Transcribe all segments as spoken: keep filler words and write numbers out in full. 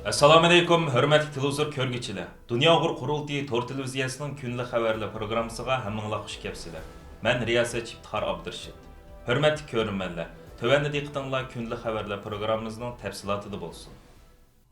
ئەسسالامۇئەلەيكۇم، ھۆرمەتلىك تېلېۋىزور كۆرگۈچىلەر! دۇنيا ئۇيغۇر قۇرۇلتىيى تور تېلېۋىزىيەسىنىڭ كۈندىلىك خەۋەرلەر پروگراممىسىغا ھەممىڭلار خۇش كەپسىلەر. مەن رىياسەتچى ئىپتىخار ئابدۇرېشىت. ھۆرمەتلىك كۆرۈرمەنلەر، تۆۋەندە دىققىتىڭلار كۈندىلىك خەۋەرلەر پروگراممىمىزنىڭ تەپسىلاتىدا بولسۇن.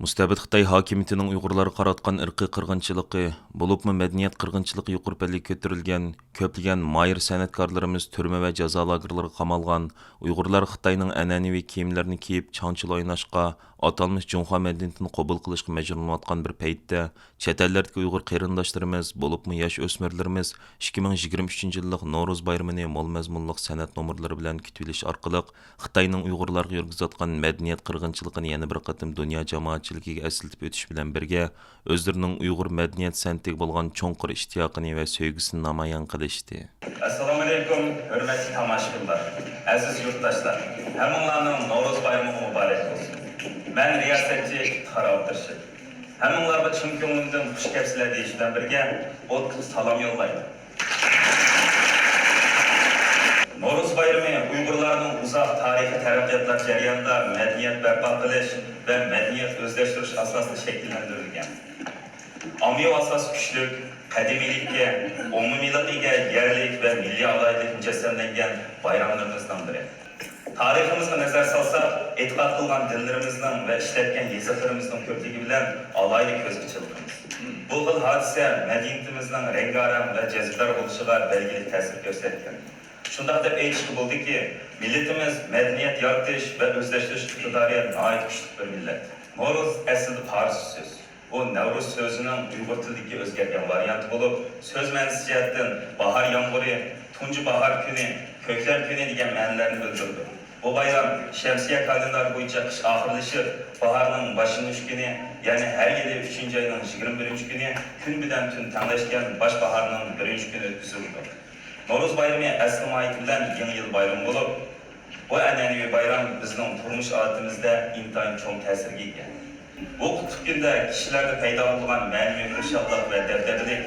مۇستەبىت خىتاي ھاكىمىيىتىنىڭ ئۇيغۇرلارغا قاراتقان ئىرقىي قىرغىنچىلىقى، بولۇپمۇ مەدەنىيەت قىرغىنچىلىقى يۇقىرى پەللىگە كۆتۈرۈلگەن، كۆپلىگەن ماھىر سەنئەتكارلىرىمىز تۈرمە ۋە جازا لاگېرلىرىغا قامالغان، ئۇيغۇرلار خىتاينىڭ ئەنئەنىۋى كىيىملىرىنى كىيىپ، چاڭچىلا ئويناشقا، ئاتالمىش جۇڭخۇا مەدەنىيىتىنى قوبۇل قىلىشقا مەجبۇرلىنىۋاتقان بىر پەيتتە، چەت ئەللەردىكى ئۇيغۇر قېرىنداشلىرىمىز، بولۇپمۇ ياش ئۆسمۈرلىرىمىز ئىككى مىڭ يىگىرمە ئۈچىنچى يىللىق نورۇز بايرىمىنى مول مەزمۇنلۇق سەنئەت نومۇرلىرى بىلەن كۈتۈۋېلىش ئارقىلىق، خىتاينىڭ ئۇيغۇرلارغا يۈرگۈزۈۋاتقان مەدەنىيەت قىرغىنچىلىقىنى يەنە بىر قېتىم دۇنيا جامائەتچىلىكىگە ئەسلىتىپ ئۆتۈش بىلەن بىرگە، ئۆزلىرىنىڭ ئۇيغۇر مەدەنىيەت سەنئىتىگە بولغان چوڭقۇر ئىشتىياقىنى ۋە سۆيگۈسىنى نامايان قىلىشتى. ئەسسالامۇئەلەيكۇم، ھۆرمەتلىك تاماشىبىنلار، ئەزىز يۇرتداشلار! ھەممىڭلارنىڭ نورۇز بايرىمى مۇبارەك بولسۇن! مەن رىياسەتچى ئىپتىخار ئابدۇرېشىت. ھەممىڭلارغا چىن كۆڭلۈمدىن خۇش كەپسىلەر دېيىش بىلەن بىرگە، ئوتلۇق سالام يوللايمەن. نورۇز بايرىمى ئۇيغۇرلارنىڭ ئۇزاق تارىخىي تەرەققىياتلار جەريانىدا مەدەنىيەت بەرپا قىلىش ۋە مەدەنىيەت ئۆزلەشتۈرۈش ئاساسىدا شەكىللەندۈرۈلگەن. ئاممىۋى ئاساسى كۈچلۈك، قەدىمىيلىككە، ئومۇمىيلىققا ئىگە يەرلىك ۋە مىللىي ئالاھىدىلىك مۇجەسسەملەنگەن بايراملىرىمىزنىڭ بىرى. تارىخىمىزغا نەزەر سالساق، ئېتىقاد قىلغان دىنلىرىمىزنىڭ ۋە ئىشلەتكەن يېزىقلىرىمىزنىڭ كۆپلۈكى بىلەن ئالاھىدە كۆزگە چېلىقىمىز. بۇ خىل ھادىسە مەدەنىيىتىمىزنىڭ رەڭگارەڭ ۋە جەزبىدار بولۇشىغا بەلگىلىك تەسىر كۆرسەتكەن. شۇنداق دەپ ئېيتىشقا بولىدۇكى، مىللىتىمىز مەدەنىيەت يارىتىش ۋە ئۆزلەشتۈرۈش ئىقتىدارى ناھايىتى كۈچلۈك بىر مىللەت. نورۇز ئەسلىدە پارسچە سۆز. ئۇ نەۋرۇز سۆزىنىڭ ئۇيغۇر تىلىدىكى ئۆزگەرگەن ۋارىيانتى بولۇپ، سۆز مەنىسى جەھەتتىن باھار يامغۇرى، تۇنجى باھار كۈنى، كۆكلەم كۈنى دېگەن مەنىلەرنى بىلدۈرىدۇ. بۇ بايرام شەمسىيە كالېندارى بويىچە قىش ئاخىرلىشىپ، باھارنىڭ باشلىنىش كۈنى، يەنى ھەر يىلى ئۈچىنچى ئاينىڭ يىگىرمە بىرىنچى كۈنى كۈن بىلەن تۈن تەڭلەشكەن باش باھارنىڭ بىرىنچى كۈنى ئۆتكۈزۈلىدۇ. نورۇز بايرىمى ئەسلى ماھىيىتى بىلەن يېڭى يىل بايرىمى بولۇپ، بۇ ئەنئەنىۋى بايرام بىزنىڭ تۇرمۇش ئادىتىمىزدە ئىنتايىن چوڭ تەسىرگە ئىگە. بۇ قۇتلۇق كۈندە كىشىلەردە پەيدا بولغان مەنىۋى خۇشاللىق ۋە دەبدەبىلىك،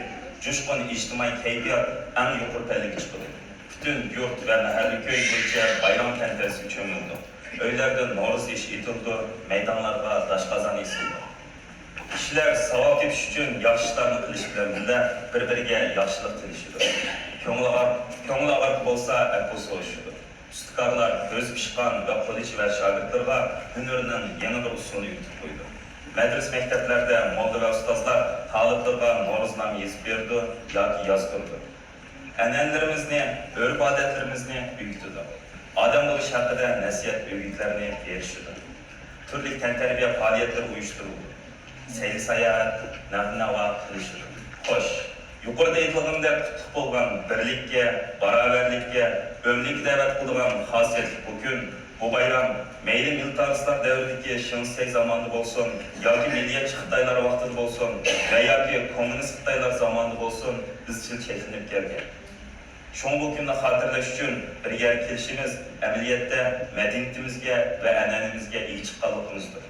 جۇشقۇن ئىجتىمائىي كەيپىيات ئەڭ يۇقىرى پەللىگە چىقىدۇ. پۈتۈن يۇرت ۋە مەھەللە-كۆي بويىچە بايرام تەنتەنىسىگە چۆمۈلىدۇ. ئۆيلەردە نورۇز ئېشى ئېتىلىدۇ، مەيدانلارغا داشقازان ئېسىلىدۇ. كىشىلەر ساۋاب تېپىش ئۈچۈن ياخشى ئىشلارنى قىلىش بىلەن بىللە، بىر-بىرىگە ياخشىلىق تىلىشىدۇ. كۆڭلى ئاغ-، كۆڭلى ئاغرىق بولسا، ئەپۇ سورىشىدۇ. ئۇستىكارلار كۆزى پىشقان ۋە قولى چېۋەر شاگىرتلىرىغا ھۈنىرىنىڭ يېڭى بىر ئۇسۇلىنى ئۆگىتىپ قويىدۇ. مەدرىسە-مەكتەپلەردە موللا ۋە ئۇستازلار تالىپلىرىغا نورۇزنامە يېزىپ بېرىدۇ ياكى يازدۇرىدۇ. ئەنئەنىلىرىمىزنى، ئۆرپ-ئادەتلىرىمىزنى ئۆگىتىدۇ. ئادەم بولۇش ھەققىدە نەسىھەت، ئۆگۈتلەرنى بېرىشىدۇ. تۈرلۈك تەنتەربىيە پائالىيەتلىرى ئۇيۇشتۇرۇلىدۇ. سەيلە-ساياھەت، نەغمە-ناۋا قىلىشىدۇ. خوش، يۇقىرىدا ئېيتىلغىنىدەك قۇتلۇق بولغان بىرلىككە، باراۋەرلىككە، ئۆملۈككە دەۋەت قىلىدىغان خاسىيەتلىك بۇ كۈن، بۇ بايرام مەيلى مىلىتارىستلار دەۋرىدىكى شېڭ شىسەي زامانىدا بولسۇن ياكى مىللىيەتچى خىتايلار ۋاقتىدا بولسۇن ۋە ياكى كوممۇنىست خىتايلار زامانىدا بولسۇن ئىزچىل چەكلىنىپ كەلگەن. شۇڭا بۇ كۈننى خاتىرىلەش ئۈچۈن بىر يەرگە كېلىشىمىز ئەمەلىيەتتە مەدەنىيىتىمىزگە ۋە ئەنئەنىمىزگە ئىگە چىققانلىقىمىزدۇر.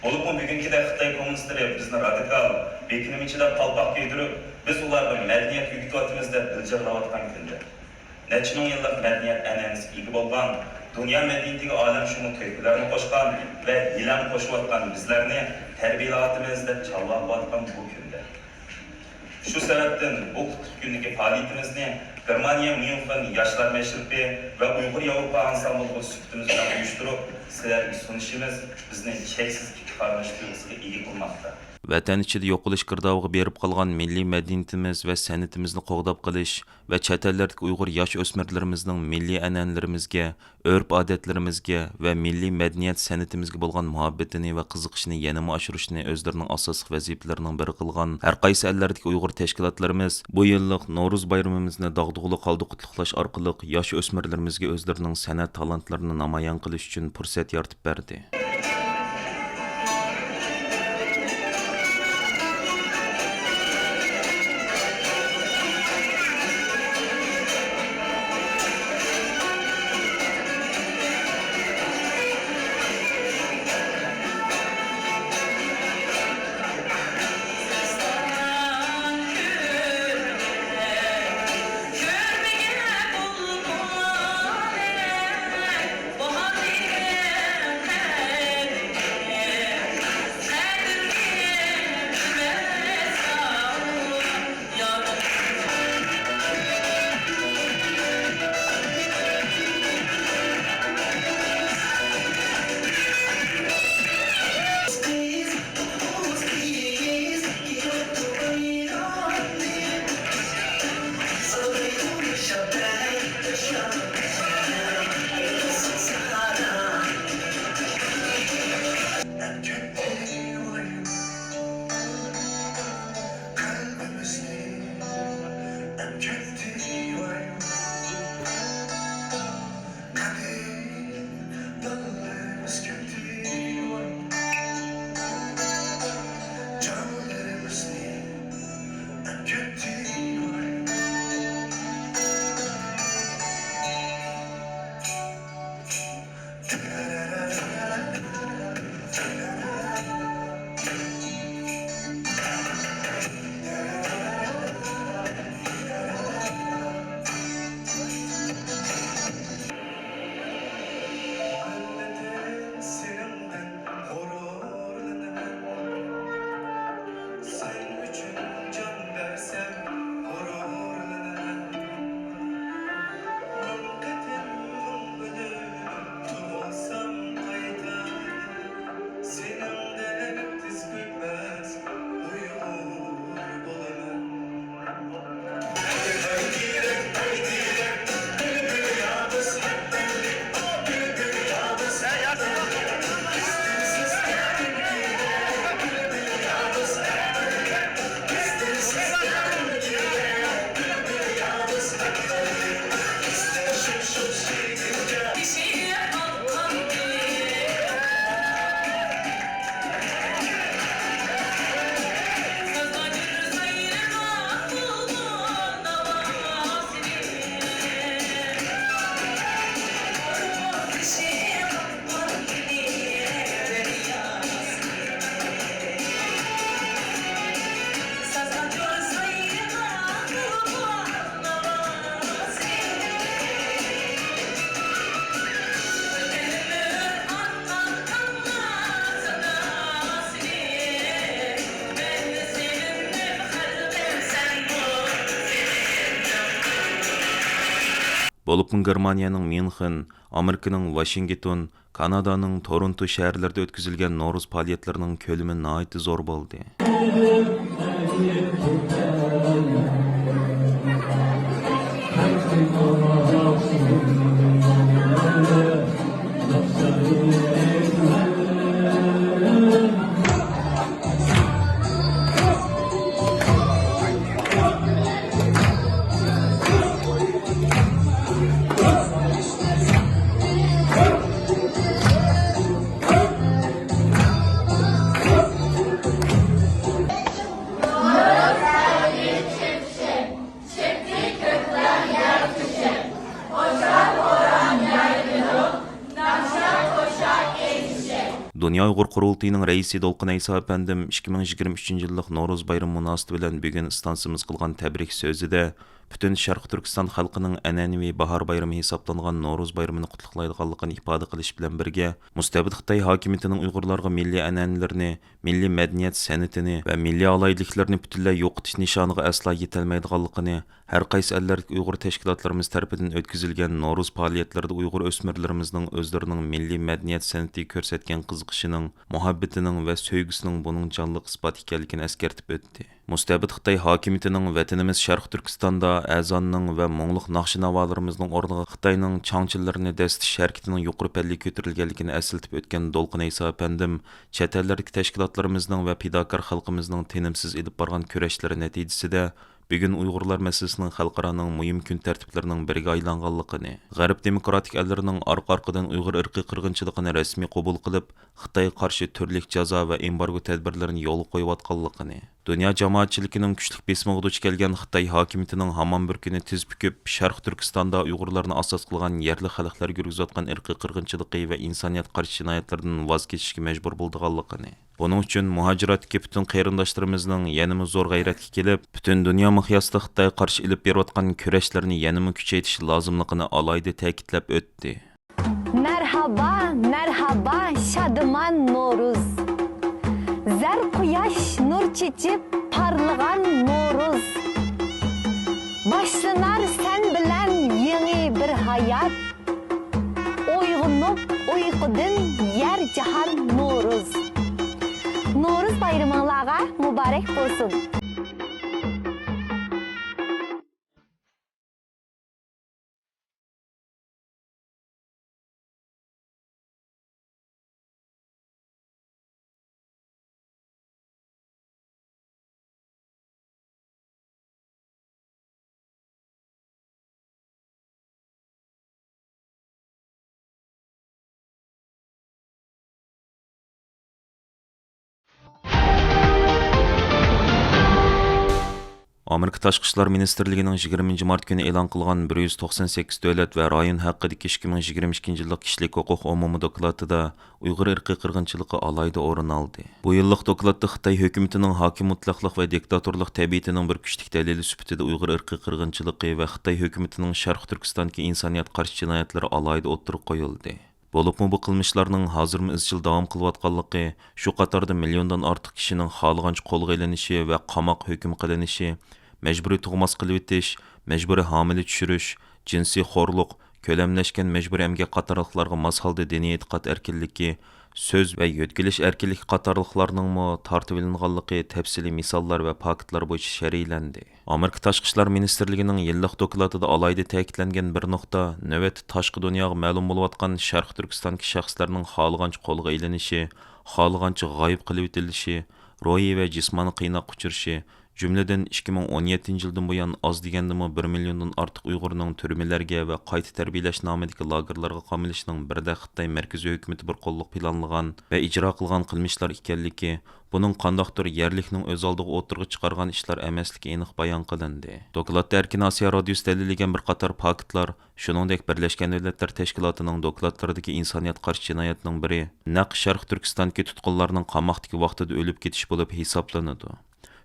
بولۇپمۇ بۈگۈنكىدەك خىتاي كوممۇنىستلىرى بىزنى رادىكال، بېكىنىمچى دەپ قالپاق كىيدۈرۈپ، بىز ئۇلارغا مەدەنىيەت ئۆگىتىۋاتىمىز دەپ بىلجىرلاۋاتقان كۈندە، نەچچە مىڭ يىللىق مەدەنىيەت ئەنئەنىسىگە ئىگە بولغان، دۇنيا مەدەنىيىتىگە ئالەمشۇمۇل تۆھپىلەرنى قوشقان ۋە ھىيلەمنى قوشۇۋاتقان بىزلەرنى تەربىيەلەۋاتىمىز دەپ چالۋاقلاۋاتقان بۇ كۈندە. شۇ سەۋەبتىن بۇ قۇتلۇق كۈندىكى پائالىيىتىمىزنى گېرمانىيە ميۇنخېن ياشلار مەشرىپى ۋە ئۇيغۇر ياۋروپا ئانسامبلىمىز سۈپىتىمىز بىلەن ئۇيۇشتۇرۇپ، سىلەرگە سۇنۇشىمىز بىزنى چەكسىز ئىپتىخارلىنىش تۇيغۇسىغا ئىگە قىلماقتا. ۋەتەن ئىچىدە يوقىلىش گىردابىغا بېرىپ قالغان مىللىي مەدەنىيىتىمىز ۋە سەنئىتىمىزنى قوغداپ قېلىش ۋە چەت ئەللەردىكى ئۇيغۇر ياش ئۆسمۈرلىرىمىزنىڭ مىللىي ئەنئەنىلىرىمىزگە، ئۆرپ-ئادەتلىرىمىزگە ۋە مىللىي مەدەنىيەت سەنئىتىمىزگە بولغان مۇھەببىتىنى ۋە قىزىقىشىنى يەنىمۇ ئاشۇرۇشنى ئۆزلىرىنىڭ ئاساسلىق ۋەزىپىلىرىنىڭ بىرى قىلغان ھەر قايسى ئەللەردىكى ئۇيغۇر تەشكىلاتلىرىمىز بۇ يىللىق نورۇز بايرىمىمىزنى داغدۇغىلىق ھالدا قۇتلۇقلاش ئارقىلىق ياش ئۆسمۈرلىرىمىزگە ئۆزلىرىنىڭ سەنئەت تالانتلىرىنى نامايان قىلىش ئۈچۈن پۇرسەت يارىتىپ بەردى. بولۇپمۇ گېرمانىيەنىڭ ميۇنخېن، ئامېرىكىنىڭ ۋاشىنگتون، كانادانىڭ تورونتو شەھەرلىرىدە ئۆتكۈزۈلگەن نورۇز پائالىيەتلىرىنىڭ كۆلىمى ناھايىتى زور بولدى. دۇنيا ئۇيغۇر قۇرۇلتىيىنىڭ رەئىسى دولقۇن ئەيسا ئەپەندىم ئىككى مىڭ يىگىرمە ئۈچىنچى يىللىق نورۇز بايرىمى مۇناسىۋىتى بىلەن بۈگۈن ئىستانسىمىز قىلغان تەبرىك سۆزىدە، پۈتۈن شەرقىي تۈركىستان خەلقىنىڭ ئەنئەنىۋى باھار بايرىمى ھېسابلانغان نورۇز بايرىمىنى قۇتلۇقلايدىغانلىقىنى ئىپادە قىلىش بىلەن بىرگە، مۇستەبىت خىتاي ھاكىمىيىتىنىڭ ئۇيغۇرلارغا مىللىي ئەنئەنىلىرىنى، مىللىي مەدەنىيەت سەنئىتىنى ۋە مىللىي ئالاھىدىلىكلىرىنى پۈتۈنلەي يوقىتىش نىشانىغا ئەسلا يېتەلمەيدىغانلىقىنى، ھەر قايسى ئەللەردىكى ئۇيغۇر تەشكىلاتلىرىمىز تەرىپىدىن ئۆتكۈزۈلگەن نورۇز پائالىيەتلىرىدە ئۇيغۇر ئۆسمۈرلىرىمىزنىڭ ئۆزلىرىنىڭ مىللىي مەدەنىيەت سەنئىتىگە كۆرسەتكەن قىزىقىشىنىڭ، مۇھەببىتىنىڭ ۋە سۆيگۈسىنىڭ بۇنىڭ جانلىق ئىسپاتى ئىكەنلىكىنى ئەسكەرتىپ ئۆتتى. مۇستەبىت خىتاي ھاكىمىيىتىنىڭ ۋەتىنىمىز شەرقىي تۈركىستاندا ئەزاننىڭ ۋە مۇڭلۇق ناخشا-ناۋالىرىمىزنىڭ ئورنىغا خىتاينىڭ چاڭچىلىرىنى دەسسىتىش ھەرىكىتىنىڭ يۇقىرى پەللىگە كۆتۈرۈلگەنلىكىنى ئەسلىتىپ ئۆتكەن دولقۇن ئەيسا ئەپەندىم، چەت ئەللەردىكى تەشكىلاتلىرىمىزنىڭ ۋە پىداكار خەلقىمىزنىڭ تىنىمسىز ئېلىپ بارغان كۈرەشلىرى نەتىجىسىدە، بۈگۈن ئۇيغۇرلار مەسىلىسىنىڭ خەلقئارانىڭ مۇھىم كۈن تەرتىپلىرىنىڭ بىرىگە ئايلانغانلىقىنى، غەرب دېموكراتىك ئەللىرىنىڭ ئارقا-ئارقىدىن ئۇيغۇر ئىرقىي قىرغىنچىلىقىنى رەسمىي قوبۇل قىلىپ، خىتايغا قارشى تۈرلۈك جازا ۋە ئېمبارگو تەدبىرلىرىنى يولغا قويۇۋاتقانلىقىنى، دۇنيا جامائەتچىلىكىنىڭ كۈچلۈك بېسىمىغا دۇچ كەلگەن خىتاي ھاكىمىيىتىنىڭ ھامان بىر كۈنى تىز پۈكۈپ، شەرقىي تۈركىستاندا ئۇيغۇرلارنى ئاساس قىلغان يەرلىك خەلقلەرگە يۈرگۈزۈۋاتقان ئىرقىي قىرغىنچىلىقى ۋە ئىنسانىيەتكە قارشى جىنايەتلىرىدىن ۋاز كېچىشكە مەجبۇر بولىدىغانلىقىنى، بۇنىڭ ئۈچۈن مۇھاجىراتتىكى پۈتۈن قېرىنداشلىرىمىزنىڭ يەنىمۇ زور غەيرەتكە كېلىپ، پۈتۈن دۇنيا مىقياسىدا خىتايغا قارشى ئېلىپ بېرىۋاتقان كۈرەشلىرىنى يەنىمۇ كۈچەيتىشى لازىملىقىنى ئالاھىدە تەكىتلەپ ئۆتتى. مەرھابا، مەرھابا، شادىمان نورۇز! زەر قۇياش نۇر چېچىپ پارلىغان نورۇز! باشلىنار سەن بىلەن يېڭى بىر ھايات. ئويغىنىپ ئۇيقۇدىن يەر جاھان نورۇز! نورۇز بايرىمىڭلارغا مۇبارەك بولسۇن! ئامېرىكا تاشقى ئىشلار مىنىستىرلىكىنىڭ يىگىرمىنچى مارت كۈنى ئېلان قىلغان بىر يۈز توقسان سەككىز دۆلەت ۋە رايون ھەققىدىكى ئىككى مىڭ يىگىرمە ئىككىنچى يىللىق كىشىلىك ھوقۇق ئومۇمىي دوكلاتىدا ئۇيغۇر ئىرقىي قىرغىنچىلىقى ئالاھىدە ئورۇن ئالدى. بۇ يىللىق دوكلاتتا خىتاي ھۆكۈمىتىنىڭ ھاكىم مۇتلەقلىق ۋە دىكتاتورلۇق تەبىئىتىنىڭ بىر كۈچلۈك دەلىلى سۈپىتىدە ئۇيغۇر ئىرقىي قىرغىنچىلىقى ۋە خىتاي ھۆكۈمىتىنىڭ شەرقىي تۈركىستاندىكى ئىنسانىيەتكە قارشى جىنايەتلىرى ئالاھىدە ئوتتۇرىغا قويۇلدى. بولۇپمۇ بۇ قىلمىشلارنىڭ ھازىرمۇ ئىزچىل داۋام قىلىۋاتقانلىقى، شۇ قاتاردا مىليوندىن ئارتۇق كىشىنىڭ خالىغانچە قولغا ئېلىنىشى ۋە قاماق ھۆكۈم قىلىنىشى، مەجبۇرىي تۇغماس قىلىۋېتىش، مەجبۇرىي ھامىلە چۈشۈرۈش، جىنسىي خورلۇق، كۆلەملەشكەن مەجبۇرىي ئەمگەك قاتارلىقلارغا ماس ھالدا دىنىي ئېتىقاد ئەركىنلىكى، سۆز ۋە يۆتكىلىش ئەركىنلىكى قاتارلىقلارنىڭمۇ تارتىۋېلىنغانلىقى تەپسىلىي مىساللار ۋە پاكىتلار بويىچە شەرھلەندى. ئامېرىكا تاشقى ئىشلار مىنىستىرلىكىنىڭ يىللىق دوكلاتىدا ئالاھىدە تەكىتلەنگەن بىر نۇقتا، نۆۋەتتە تاشقى دۇنياغا مەلۇم بولۇۋاتقان شەرقىي تۈركىستاندىكى شەخسلەرنىڭ خالىغانچە قولغا ئېلىنىشى، خالىغانچە غايىب قىلىۋېتىلىشى، روھىي ۋە جىسمانىي قىيناققا ئۇچرىشى، جۈملىدىن، ئىككى مىڭ ئون يەتتىنچى يىلدىن بۇيان ئاز دېگەندىمۇ بىر مىليوندىن ئارتۇق ئۇيغۇرنىڭ تۈرمىلەرگە ۋە قايتا تەربىيەلەش نامىدىكى لاگېرلارغا قامىلىشىنىڭ بىردەك خىتاي مەركىزىي ھۆكۈمىتى بىر قوللۇق پىلانلىغان ۋە ئىجرا قىلغان قىلمىشلار ئىكەنلىكى، بۇنىڭ قانداقتۇر يەرلىكنىڭ ئۆز ئالدىغا ئوتتۇرىغا چىقارغان ئىشلار ئەمەسلىكى ئېنىق بايان قىلىندى. دوكلاتتا ئەركىن ئاسىيا رادىيوسى دەلىللىگەن بىر قاتار پاكىتلار، شۇنىڭدەك بىرلەشكەن دۆلەتلەر تەشكىلاتىنىڭ دوكلاتلىرىدىكى ئىنسانىيەتكە قارشى جىنايەتنىڭ بىرى نەق شەرقىي تۈركىستاندىكى تۇتقۇنلارنىڭ قاماقتىكى ۋاقتىدا ئۆلۈپ كېتىشى بولۇپ ھېسابلىنىدۇ.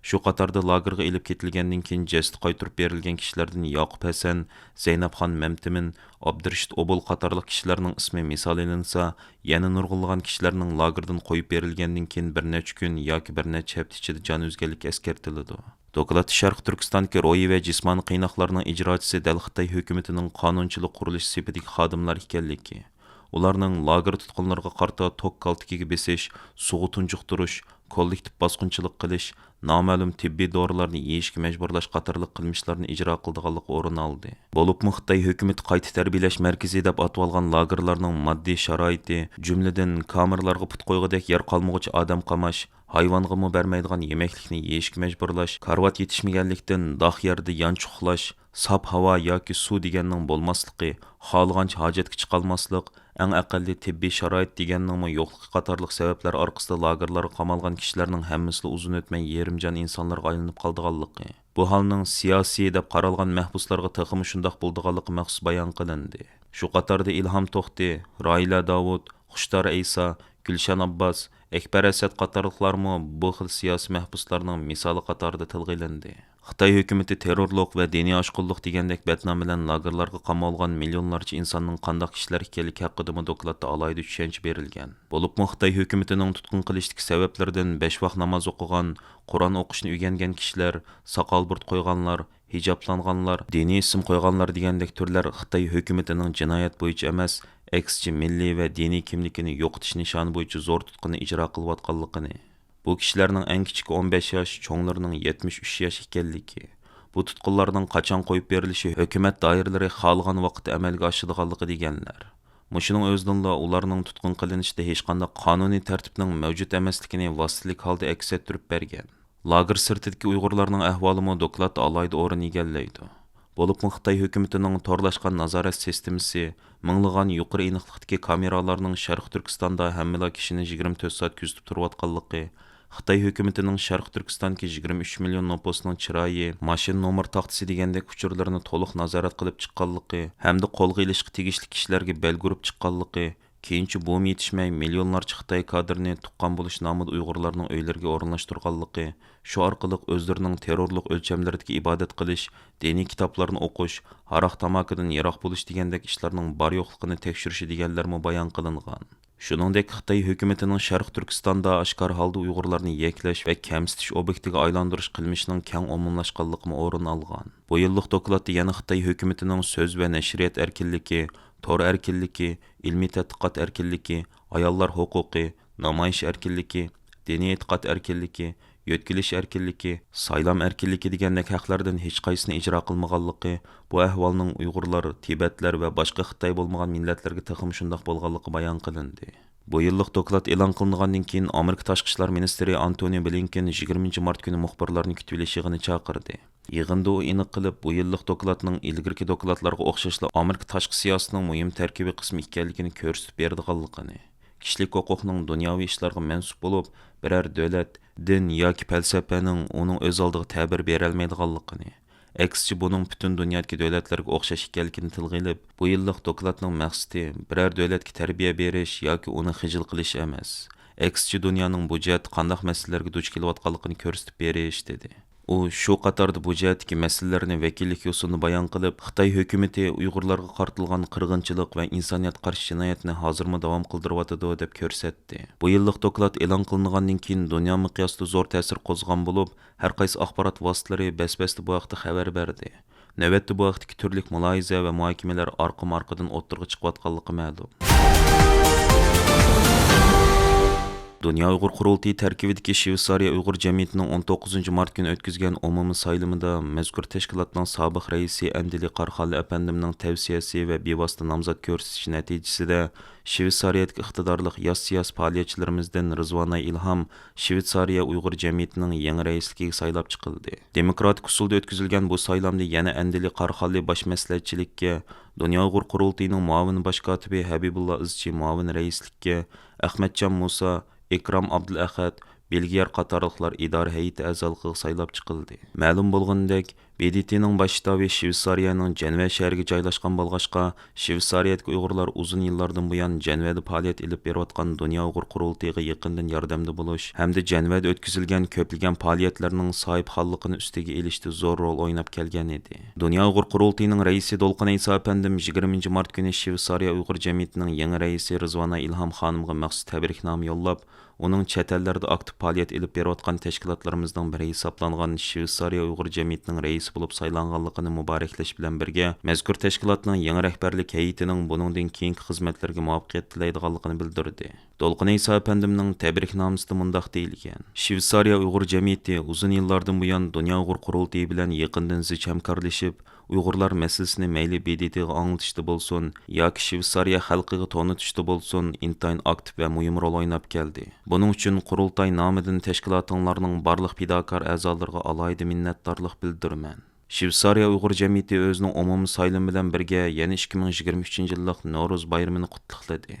شۇ قاتاردا لاگېرغا ئېلىپ كېتىلگەندىن كېيىن جەسىتى قايتۇرۇپ بېرىلگەن كىشىلەردىن ياقۇپ ھەسەن، زەينەپخان مەمتىمىن، ئابدۇرېشىت ئوبۇل قاتارلىق كىشىلەرنىڭ ئىسمى مىسال ئېلىنسا، يەنە نۇرغۇنلىغان كىشىلەرنىڭ لاگېردىن قويۇپ بېرىلگەندىن كېيىن بىر نەچچە كۈن ياكى بىر نەچچە ھەپتە ئىچىدە جان ئۈزگەنلىكى ئەسكەرتىلىدۇ. دوكلاتتا شەرقىي تۈركىستاندىكى روھىي ۋە جىسمانىي قىيناقلارنىڭ ئىجراچىسى دەل خىتاي ھۆكۈمىتىنىڭ قانۇنچىلىق قۇرۇلۇشى سېپىدىكى خادىملار ئىكەنلىكى، ئۇلارنىڭ لاگېر تۇتقۇنلىرىغا قارىتا توك كالتىكىگە بېسىش، سۇغا تۇنجۇقتۇرۇش، كوللېكتىپ باسقۇنچىلىق قىلىش، نامەلۇم تېببىي دورىلارنى يېيىشكە مەجبۇرلاش قاتارلىق قىلمىشلارنى ئىجرا قىلىدىغانلىقى ئورۇن ئالدى. بولۇپمۇ خىتاي ھۆكۈمىتى قايتا تەربىيەلەش مەركىزى دەپ ئاتىۋالغان لاگېرلارنىڭ ماددىي شارائىتى، جۈملىدىن كامېرلارغا پۇت قويغۇدەك يەر قالمىغۇچە ئادەم قاماش، ھايۋانغىمۇ بەرمەيدىغان يېمەكلىكنى يېيىشكە مەجبۇرلاش، كارىۋات يېتىشمىگەنلىكتىن داخ يەردە يانچۇقلاش، ساپ ھاۋا ياكى سۇ دېگەننىڭ بولماسلىقى، خالىغانچە ھاجەتكە چىقالماسلىق، ئەڭ ئەقەللىي تېببىي شارائىت دېگەننىڭمۇ يوقلۇقى قاتارلىق سەۋەبلەر ئارقىسىدا لاگېرلارغا قامالغان كىشىلەرنىڭ ھەممىسىلا ئۇزۇن ئۆتمەي يېرىم جان ئىنسانلارغا ئايلىنىپ قالىدىغانلىقى، بۇ ھالنىڭ سىياسىي دەپ قارالغان مەھبۇسلارغا تېخىمۇ شۇنداق بولىدىغانلىقى مەخسۇس بايان قىلىندى. شۇ قاتاردا ئىلھام توختى، راھىلە داۋۇت، خۇشتار ئەيسا، گۈلشەن ئابباس، ئەكبەر ئەسەت قاتارلىقلارمۇ بۇ خىل سىياسىي مەھبۇسلارنىڭ مىسالى قاتارىدا تىلغا ئېلىندى. خىتاي ھۆكۈمىتى تېررورلۇق ۋە دىنىي ئاشقۇنلۇق دېگەندەك بەتنام بىلەن لاگېرلارغا قامالغان مىليونلارچە ئىنساننىڭ قانداق كىشىلەر ئىكەنلىكى ھەققىدىمۇ دوكلاتتا ئالاھىدە چۈشەنچە بېرىلگەن. بولۇپمۇ خىتاي ھۆكۈمىتىنىڭ تۇتقۇن قىلىشتىكى سەۋەبلىرىدىن بەش ۋاق ناماز ئوقۇغان، قۇرئان ئوقۇشنى ئۆگەنگەن كىشىلەر، ساقال بۇرۇت قويغانلار، ھىجابلانغانلار، دىنىي ئىسىم قويغانلار دېگەندەك تۈرلەر خىتاي ھۆكۈمىتىنىڭ جىنايەت بويىچە ئەمەس، ئەكسىچە مىللىي ۋە دىنىي كىملىكىنى يوقىتىش نىشانى بويىچە زور تۇتقۇننى ئىجرا قىلىۋاتقانلىقىنى، بۇ كىشىلەرنىڭ ئەڭ كىچىكى ئون بەش ياش، چوڭلىرىنىڭ يەتمىش ئۈچ ياش ئىكەنلىكى، بۇ تۇتقۇنلارنىڭ قاچان قويۇپ بېرىلىشى ھۆكۈمەت دائىرىلىرى خالىغان ۋاقىتتا ئەمەلگە ئاشىدىغانلىقى دېگەنلەر. مۇشۇنىڭ ئۆزىدىنلا ئۇلارنىڭ تۇتقۇن قىلىنىشىدا ھېچقانداق قانۇنىي تەرتىپنىڭ مەۋجۇت ئەمەسلىكىنى ۋاسىتىلىك ھالدا ئەكس ئەتتۈرۈپ بەرگەن. لاگېر سىرتىدىكى ئۇيغۇرلارنىڭ ئەھۋالىمۇ دوكلاتتا ئالاھىدە ئورۇن ئىگىلەيدۇ. بولۇپمۇ خىتاي ھۆكۈمىتىنىڭ تورلاشقان نازارەت سىستېمىسى، مىڭلىغان يۇقىرى ئېنىقلىقتىكى كامېرالارنىڭ شەرقىي تۈركىستاندا ھەممىلا كىشىنى يىگىرمە تۆت سائەت كۆزىتىپ تۇرۇۋاتقانلىقى، خىتاي ھۆكۈمىتىنىڭ شەرقىي تۈركىستاندىكى يىگىرمە ئۈچ مىليون نوپۇسنىڭ چىرايى، ماشىنا نومۇر تاختىسى دېگەندەك ئۇچۇرلىرىنى تولۇق نازارەت قىلىپ چىققانلىقى ھەمدە قولغا ئېلىشقا تېگىشلىك كىشىلەرگە بەلگە ئۇرۇپ چىققانلىقى، كېيىنچە بۇمۇ يېتىشمەي، مىليونلارچە خىتاي كادىرىنى تۇغقان بولۇش نامىدا ئۇيغۇرلارنىڭ ئۆيلىرىگە ئورۇنلاشتۇرغانلىقى، شۇ ئارقىلىق ئۆزلىرىنىڭ تېررورلۇق ئۆلچەملىرىدىكى ئىبادەت قىلىش، دىنىي كىتابلارنى ئوقۇش، ھاراق تاماكىدىن يىراق بولۇش دېگەندەك ئىشلارنىڭ بار يوقلۇقىنى تەكشۈرۈشى دېگەنلەرمۇ بايان قىلىنغان. شۇنىڭدەك خىتاي ھۆكۈمىتىنىڭ شەرقىي تۈركىستاندا ئاشكارا ھالدا ئۇيغۇرلارنى يەكلەش ۋە كەمسىتىش ئوبيېكتىگە ئايلاندۇرۇش قىلمىشىنىڭ كەڭ ئومۇملاشقانلىقىمۇ ئورۇن ئالغان. بۇ يىللىق دوكلاتتا يەنە خىتاي ھۆكۈمىتىنىڭ سۆز ۋە نەشرىيات ئەركىنلىكى، تور ئەركىنلىكى، ئىلمىي تەتقىقات ئەركىنلىكى، ئاياللار ھوقۇقى، نامايىش ئەركىنلىكى، دىنىي ئېتىقاد ئەركىنلىكى، يۆتكىلىش ئەركىنلىكى، سايلام ئەركىنلىكى دېگەندەك ھەقلەردىن ھېچقايسىسىنى ئىجرا قىلمىغانلىقى، بۇ ئەھۋالنىڭ ئۇيغۇرلار، تىبەتلەر ۋە باشقا خىتاي بولمىغان مىللەتلەرگە تېخىمۇ شۇنداق بولغانلىقى بايان قىلىندى. بۇ يىللىق دوكلات ئېلان قىلىنغاندىن كېيىن، ئامېرىكا تاشقى ئىشلار مىنىستىرى ئانتونى بلىنكېن يىگىرمىنچى مارت كۈنى مۇخبىرلارنى كۈتۈۋېلىش يىغىنى چاقىردى. يىغىندا ئۇ ئېنىق قىلىپ، بۇ يىللىق دوكلاتنىڭ ئىلگىرىكى دوكلاتلارغا ئوخشاشلا ئامېرىكا تاشقى سىياسىتىنىڭ مۇھىم تەركىبىي قىسمى ئىكەنلىكىنى كۆرسىتىپ بېرىدىغانلىقىنى، كىشىلىك ھوقۇقنىڭ دۇنياۋى ئىشلارغا مەنسۇپ بولۇپ، بىرەر دۆلەت، دىن ياكى پەلسەپىنىڭ ئۇنىڭ ئۆز ئالدىغا تەبىر بېرەلمەيدىغانلىقىنى، ئەكسىچە بۇنىڭ پۈتۈن دۇنيادىكى دۆلەتلەرگە ئوخشاش ئىكەنلىكىنى تىلغا ئېلىپ، بۇ يىللىق دوكلاتنىڭ مەقسىتى بىرەر دۆلەتكە تەربىيە بېرىش ياكى ئۇنى خىجىل قىلىش ئەمەس، ئەكسىچە دۇنيانىڭ بۇ جەھەتتە قانداق مەسىلىلەرگە دۇچ كېلىۋاتقانلىقىنى كۆرسىتىپ بېرىش، دېدى. ئۇ شۇ قاتاردا بۇ جەھەتتىكى مەسىلىلەرنى ۋەكىللىك يوسۇندا بايان قىلىپ، خىتاي ھۆكۈمىتى ئۇيغۇرلارغا قارىتىلغان قىرغىنچىلىق ۋە ئىنسانىيەتكە قارشى جىنايەتنى ھازىرمۇ داۋام قىلدۇرۇۋاتىدۇ، دەپ كۆرسەتتى. بۇ يىللىق دوكلات ئېلان قىلىنغاندىن كېيىن دۇنيا مىقياسىدا زور تەسىر قوزغىغان بولۇپ، ھەر قايسى ئاخبارات ۋاسىتىلىرى بەس-بەستە بۇ ھەقتە خەۋەر بەردى. نۆۋەتتە بۇ ھەقتىكى تۈرلۈك مۇلاھىزە ۋە مۇھاكىمىلەر ئارقىمۇ ئارقىدىن ئوتتۇرىغا چىقىۋاتقانلىقى مەلۇم. دۇنيا ئۇيغۇر قۇرۇلتىيى تەركىبىدىكى شۋېتسارىيە ئۇيغۇر جەمئىيىتىنىڭ ئون توققۇزىنچى مارت كۈنى ئۆتكۈزگەن ئومۇمىي سايلىمىدا مەزكۇر تەشكىلاتنىڭ سابىق رەئىسى ئەندىلى قاراخانلى ئەپەندىمنىڭ تەۋسىيەسى ۋە بىۋاسىتە نامزات كۆرسىتىشى نەتىجىسىدە شۋېتسارىيەدىكى ئىقتىدارلىق ياش سىياسىي پائالىيەتچىلىرىمىزدىن رىزۋاناي ئىلھام شۋېتسارىيە ئۇيغۇر جەمئىيىتىنىڭ يېڭى رەئىسلىكىگە سايلاپ چىقىلدى. دېموكراتىك ئۇسۇلدا ئۆتكۈزۈلگەن بۇ سايلامدا يەنە ئەندىلى قاراخانلى باش مەسلىھەتچىلىككە، دۇنيا ئۇيغۇر قۇرۇلتىيىنىڭ مۇئاۋىن باش كاتىپى ھەبىبۇللا ئىزچى مۇئاۋىن رەئىسلىككە، ئەخمەتجان مۇسا، ئىكرام ئابدۇلئەخەت، بىلگىيار قاتارلىقلار ئىدارە ھەيئىتى ئەزالىقىغا سايلاپ چىقىلدى. مەلۇم بولغىنىدەك، ب د ت نىڭ باش شتابى شۋېتسارىيەنىڭ جەنۋە شەھىرىگە جايلاشقان بولغاچقا، شۋېتسارىيەدىكى ئۇيغۇرلار ئۇزۇن يىللاردىن بۇيان جەنۋەدە پائالىيەت ئېلىپ بېرىۋاتقان دۇنيا ئۇيغۇر قۇرۇلتىيىغا يېقىندىن ياردەمدە بولۇش ھەمدە جەنۋەدە ئۆتكۈزۈلگەن كۆپلىگەن پائالىيەتلەرنىڭ ساھىبخانلىقىنى ئۈستىگە ئېلىشتا زور رول ئويناپ كەلگەن ئىدى. دۇنيا ئۇيغۇر قۇرۇلتىيىنىڭ رەئىسى دولقۇن ئەيسا ئەپەندىم يىگىرمىنچى مارت كۈنى شۋېتسارىيە ئۇيغۇر جەمئىيىتىنىڭ يېڭى رەئىسى رىزۋانە ئىلھام خانىمغا مەخسۇس تەبرىكنامە يوللاپ، ئۇنىڭ چەت ئەللەردە ئاكتىپ پائالىيەت ئېلىپ بېرىۋاتقان تەشكىلاتلىرىمىزنىڭ بىرى ھېسابلانغان شۋېتسارىيە ئۇيغۇر جەمئىيىتىنىڭ رەئىسى بولۇپ سايلانغانلىقىنى مۇبارەكلەش بىلەن بىرگە، مەزكۇر تەشكىلاتنىڭ يېڭى رەھبەرلىك ھەيئىتىنىڭ بۇنىڭدىن كېيىنكى خىزمەتلىرىگە مۇۋەپپەقىيەت تىلەيدىغانلىقىنى بىلدۈردى. دولقۇن ئەيسا ئەپەندىمنىڭ تەبرىكنامىسىدە مۇنداق دېيىلگەن: شۋېتسارىيە ئۇيغۇر جەمئىيىتى ئۇزۇن يىللاردىن بۇيان دۇنيا ئۇيغۇر قۇرۇلتىيى بىلەن يېقىندىن زىچ ھەمكارلىشىپ، ئۇيغۇرلار مەسىلىسىنى مەيلى ب د ت غا ئاڭلىتىشتا بولسۇن ياكى شۋېتسارىيە خەلقىگە تونۇتۇشتا بولسۇن، ئىنتايىن ئاكتىپ ۋە مۇھىم رول ئويناپ كەلدى. بۇنىڭ ئۈچۈن قۇرۇلتاي نامىدىن تەشكىلاتىڭلارنىڭ بارلىق پىداكار ئەزالىرىغا ئالاھىدە مىننەتدارلىق بىلدۈرىمەن. شۋېتسارىيە ئۇيغۇر جەمئىيىتى ئۆزىنىڭ ئومۇمىي سايلىمى بىلەن بىرگە يەنە ئىككى مىڭ يىگىرمە ئۈچىنچى يىللىق نورۇز بايرىمىنى قۇتلۇقلىدى.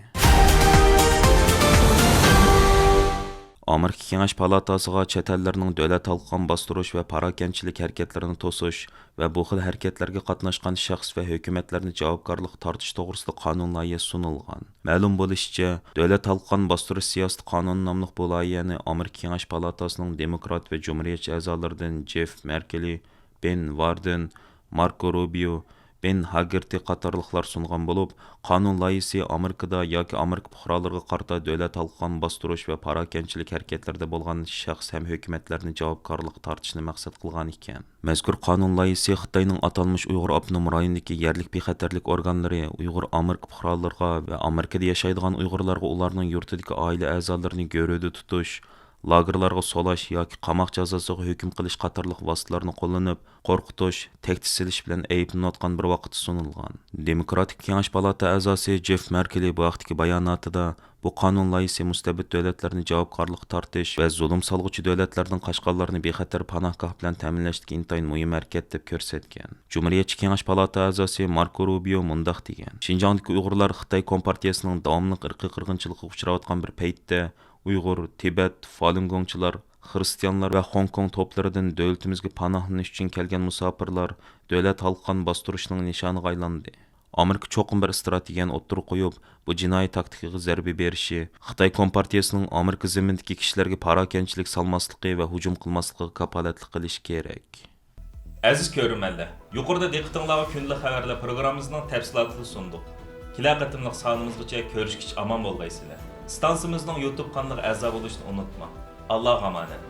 ئامېرىكا كېڭەش پالاتاسىغا چەت ئەللەرنىڭ دۆلەت ھالقىغان باستۇرۇش ۋە پاراكەنتچىلىك ھەرىكەتلىرىنى توسۇش ۋە بۇ خىل ھەرىكەتلەرگە قاتناشقان شەخس ۋە ھۆكۈمەتلەرنى جاۋابكارلىققا تارتىش توغرىسىدا قانۇن لايىھەسى سۇنۇلغان. مەلۇم بولۇشىچە، دۆلەت ھالقىغان باستۇرۇش سىياسىتى قانۇنى ناملىق بۇ لايىھەنى ئامېرىكا كېڭەش پالاتاسىنىڭ دېموكرات ۋە جۇمھۇرىيەتچى ئەزالىرىدىن جېف مەركېلى، بېن ۋاردېن، ماركو روبىيو، بېن ھاگېرتى قاتارلىقلار سۇنغان بولۇپ، قانۇن لايىھىسى ئامېرىكىدا ياكى ئامېرىكا پۇقرالىرىغا قارىتا دۆلەت ھالقىغان باستۇرۇش ۋە پاراكەنتچىلىك ھەرىكەتلىرىدە بولغان شەخس ھەم ھۆكۈمەتلەرنى جاۋابكارلىققا تارتىشنى مەقسەت قىلغان ئىكەن. مەزكۇر قانۇن لايىھىسى خىتاينىڭ ئاتالمىش ئۇيغۇر ئاپتونوم رايونىدىكى يەرلىك بىخەتەرلىك ئورگانلىرى ئۇيغۇر ئامېرىكا پۇقرالىرىغا ۋە ئامېرىكىدا ياشايدىغان ئۇيغۇرلارغا ئۇلارنىڭ يۇرتىدىكى ئائىلە ئەزالىرىنى گۆرۈدە تۇتۇش، لاگېرلارغا سولاش ياكى قاماق جازاسىغا ھۆكۈم قىلىش قاتارلىق ۋاسىتىلەرنى قوللىنىپ، قورقۇتۇش، تەھدىت سېلىش بىلەن ئەيىبلىنىۋاتقان بىر ۋاقىتتا سۇنۇلغان. دېموكراتىك كېڭەش پالاتا ئەزاسى جېف مەركېلى بۇ ھەقتىكى باياناتىدا، بۇ قانۇن لايىھىسى مۇستەبىت دۆلەتلەرنى جاۋابكارلىققا تارتىش ۋە زۇلۇم سالغۇچى دۆلەتلەردىن قاچقانلارنى بىخەتەر پاناھگاھ بىلەن تەمىنلەشتىكى ئىنتايىن مۇھىم ھەرىكەت دەپ كۆرسەتكەن. جۇمھۇرىيەتچى كېڭەش پالاتا ئەزاسى ماركو روبىيو مۇنداق دېگەن: شىنجاڭدىكى ئۇيغۇرلار خىتاي كومپارتىيەسىنىڭ داۋاملىق ئىرقىي قىرغىنچىلىقىغا ئۇچراۋاتقان بىر پەيتتە، ئۇيغۇر، تىبەت، فالۇنگوڭچىلار، خىرىستىيانلار ۋە خوڭكوڭ توپلىرىدىن دۆلىتىمىزگە پاناھلىنىش ئۈچۈن كەلگەن مۇساپىرلار دۆلەت ھالقىغان باستۇرۇشنىڭ نىشانىغا ئايلاندى. ئامېرىكا چوقۇم بىر ئىستراتېگىيەنى ئوتتۇرىغا قويۇپ، بۇ جىنايى تاكتىكىغا زەربە بېرىشى، خىتاي كومپارتىيەسىنىڭ ئامېرىكا زېمىنىدىكى كىشىلەرگە پاراكەنتچىلىك سالماسلىقى ۋە ھۇجۇم قىلماسلىقىغا كاپالەتلىك قىلىشى كېرەك. ئەزىز كۆرۈرمەنلەر، يۇقىرىدا دىققىتىڭلارغا كۈندىلىك خەۋەرلەر پروگراممىمىزنىڭ تەپسىلاتىنى سۇندۇق. كېلەر قېتىملىق سانىمىزغىچە كۆرۈشكىچە ئامان بولغايسىلەر. ئىستانسىمىزنىڭ يۇتۇب قانىلىغا ئەزا بولۇشنى ئۇنتۇماڭ. ئاللاغا ئامانەت.